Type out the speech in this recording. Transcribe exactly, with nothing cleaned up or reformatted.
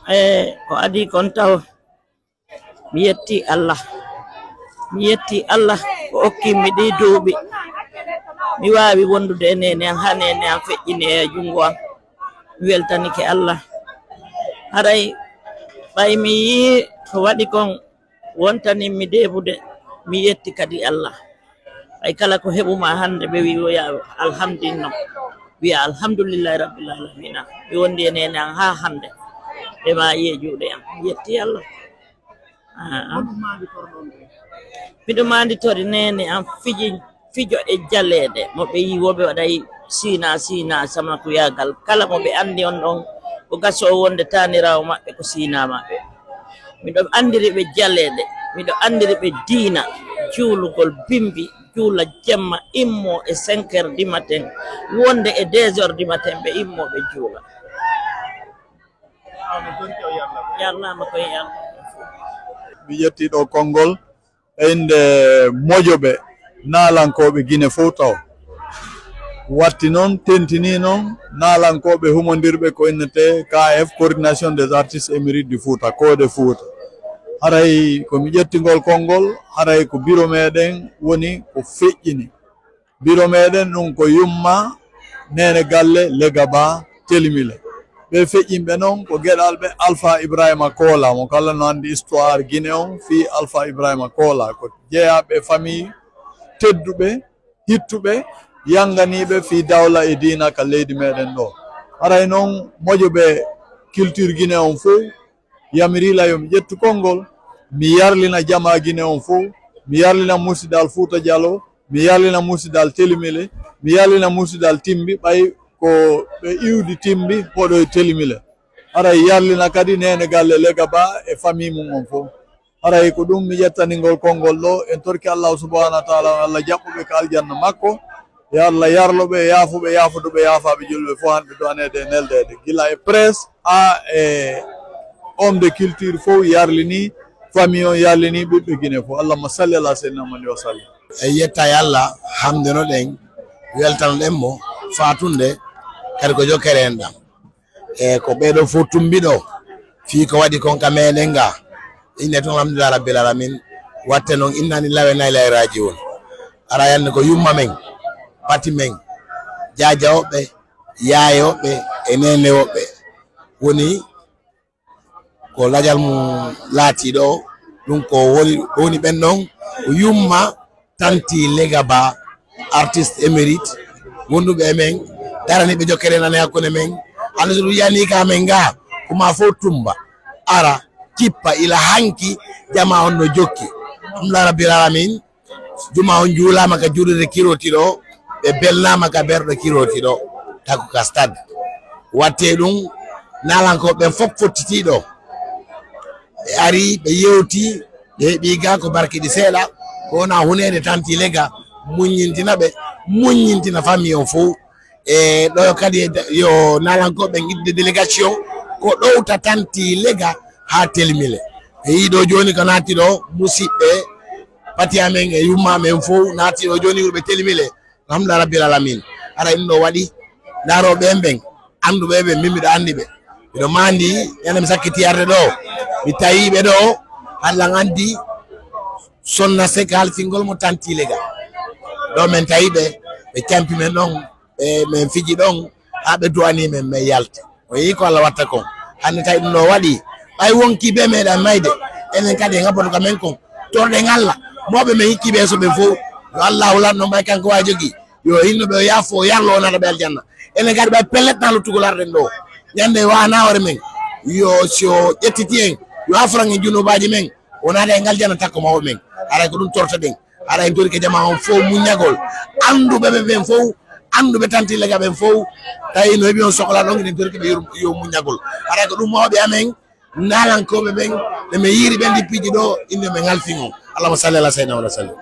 E ko adii kon taw, mi yetti Allah. Mi yetti Allah ko okki mi ɗii duuɓi. Mi waawi wondude e neene am, haa neene am feƴƴini e junngo am. Mi weltanike Allah. Haray ɓay mi yii ko waɗi kon, wontani mi deebude, mi yetti kadi Allah. Ɓay kala ko heɓu ma hannde, ɓe wi'i, "Woya alhamdulillah." Wi'a, "Alhamdulillahi Rabbil Alamina. Mi wondi e neene am haa hannde." Ɓe maayi e juuɗe am. Mi yetti Allah. Ah, ah. Miɗo maanditori neene am fiji, fijo e jaleeɗe mo ɓe yi, wo ɓe waɗay siina, siina, samakuyaagal. Kala mo ɓe anndi on ɗon, ko gasoo wonde taaniraawo maɓɓe ko siina maɓɓe. Miɗo anndiri ɓe jaleeɗe, miɗo anndiri ɓe diina, juulugol bimbi, juula jemma, immoo e cinq heures du matin, wonde e deux heures du matin ɓe immoo ɓe juula. Yarnaama koye Allah. Mi ƴetti ɗo konngol e innde mojoɓe naalankooɓe Gine fof taw. Watti noon, tentini noon naalankooɓe humondirɓe ko innetee K A F, Coordination des Artistes Émérites du Fouta, Koode Fouta. Haray ko mi ƴetti ngol konngol, haray ko biro meɗen woni ko feƴƴini. Biro meɗen ɗum ko yumma Neene Galle Lega Ba Telimile. Ɓe feƴƴinɓe noon ko geɗalɓe Alpha Ibrahima Kola, mo kala no anndi histoire Gine on fii Alpha Ibrahima Kola. Ko jeyaaɓe famille tedduɓe, hittuɓe, yannganiiɓe fii dawla e diina ka leydi meɗen ɗo. Haray noon mojoɓe culture Gine on fof, yamirila yo mi ƴettu konngol, mi yarlina jamaa Gine on fof, mi yarlina musidal Fuuta Jalo, mi yarlina musidal Telimile, mi yarlina musidal Timbi, ɓay ko ɓe iwdi Timbi, hoɗo e Telimile. Haray yarlina kadi Neene Galle Lega Ba e famille mum on fof. Haray ko ɗum mi ƴettani ngol konngol ɗo. En torki Allahu subhanahu wa taala, Allah jaɓɓo ɓe ka aljanna makko. Yo Allah yarlo ɓe, yaafo ɓe, yaafodu ɓe, yaafaaɓe julɓe fof, hande du'aneede e neldeede. Gila e presse, haa e homme de culture fof yarlini, famille on yarlini, ɓiɓɓe Gine fof. Allahumma salli ala sayyidina Muhammad wa sallim. En yetta e Allah, hamdeno ɗen, weltano ɗen mo, fatunde, kadi ko jokkere en ɗam. E ko ɓeeɗo fof tumbi ɗo, fii ko waɗi kon ka meɗen ga. Inne tun alhamdulillah rabbil alamin. Watte noon inna lillahi wa inna ilayhi raji'un. Ara yanne ko yumma men, pati men, jaaja woɓɓe, yaaye woɓɓe, e nene woɓɓe. Woni ko lajal mum laatiiɗo, ɗum ko woni, ko woni ɓen ɗon, ko yumma Tanti Lega Ba, artiste émérite, wonduɓe e men, daraniiɓe jokkere nane hakkunde men. Hannde so ɗum yanii ka men ga, ko ma fof tumba, ara, kippa, ila hanki, jama on no jokki. Alhamdulillah Rabbil Alamin, juma on juulama ka juulirde kirooti ɗo, ɓe belnama ka berɗo kirooti ɗo, tagu ka stade. Watte ɗum, naalankooɓe ɓen fof fottiti ɗo. Ɓe ari, ɓe yewti, ɓe heɓi ga ko barkiɗi seeɗa, ko wona huneede Tanti Lega, muññintina ɓe, muññintina famille on fof. E ɗo kadi yo naalankooɓe ɓen ittude délégation, ko ɗowta Tanti Lega haa Telimile. E yii ɗo jooni ko naati ɗo, musiɓɓe, pati amen e yumma amen fof naati ɗo jooni wuro ɓe Telimile. Alhamdulillah Rabbil Alamin. Ara ɗum ɗo waɗi, ndaaro ɓen ɓen, annduɓe ɓe, min miɗo anndi ɓe. Miɗo maandi, ñande mi sakkiti arde ɗo, mi tawi ɓe ɗo, Allah anndi, sonna sek halfingol mo Tanti Lega. Ɗo men tawi ɓe, ɓe campi men ɗon, ɓe men fiji ɗon, haa ɓe du'ani men, men yalti. O yii ko Allah watta kon. Hannde tawi ɗum ɗo waɗi, ɓay wonki be meɗen mayde, enen kadi en habboto ka men kon. Torɗen Allah, mawɓe men hikki ɓe so ɓe fow. Yo Allahu lanɗo ɓay kanko waawi jogi. Yo hinno ɓe, o yaafo, o yarlo, o naata ɓe aljanna. Enen kadi ɓay pellet na luttugol arɗen ɗo. Ñande waana hoore men. Yo si o ƴettiti en, yo afran en junubaaji men. O naata e ngal janna takko mawɓe men. Haray ko ɗum tortoɗen. Haray en torike jama on fow muññagol. Annduɓe ɓe ɓen fow, annduɓe Tanti Lega ɓen fow. Tawi no heɓi on sokola ɗon, eɗen torike ɓe yo, yo muññagol. Haray ko ɗum mawɓe amen, naalankooɓe ɓen, ɓe men yiiri ɓen dippiiji ɗo, inde men halfin on. Allahumma salli ala sayyidina Muhammad wa sallim.